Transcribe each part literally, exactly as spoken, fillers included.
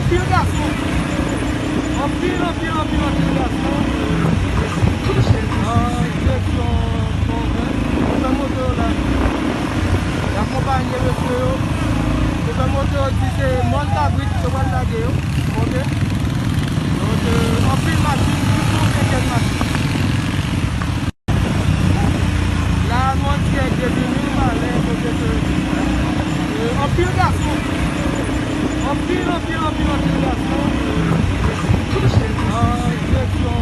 Anpil gason. Anpil, anpil, anpil, anpil gason. An direksyon Fòvè. Chofè moto yo la. Y akonpanye mesye yo. Chofè moto yo di se mòn kabrit yo pral lage yo. Ok. Donk, euh, anpil machin, plis yon sentèn machin. La, nou an dirèk depi Mibalè, kote ke, euh, anpil gason. Anpil, anpil, anpil, anpil gason. An direksyon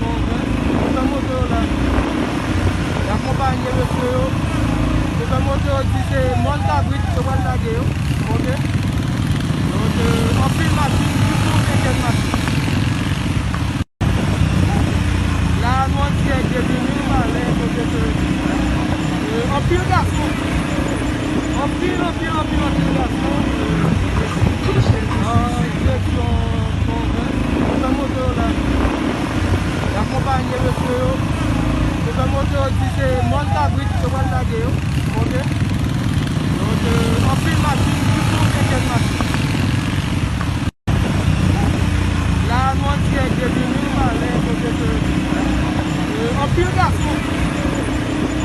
Fòvè. Chofè moto yo la. Y akonpanye mesye yo. Chofè moto yo di se mòn kabrit yo pral lage yo. Ok. Donk, euh, anpil machin, plis yon sentèn machin. La, nou an dirèk depi Mibalè, kote ke, euh, anpil gason. Anpil, anpil, anpil, anpil gason. An direksyon Fòvè. Chofè moto yo la. Y akonpanye mesye yo. Chofè moto yo di se mòn kabrit yo pral lage yo. Ok. Donk, euh, anpil machin, plis yon sentèn machin. La, nou an dirèk depi Mibalè, kote ke, euh, anpil gason.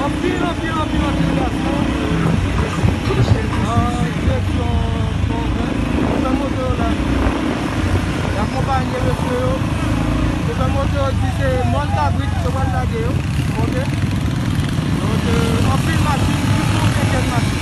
Anpil, anpil, anpil, anpil gason. An direksyon Fòvè. Chofè moto yo la. Y akonpanye mesye yo. Chofè moto yo di se mòn kabrit yo pral lage yo. Ok. Donk, euh, anpil machin, plis yon sentèn machin.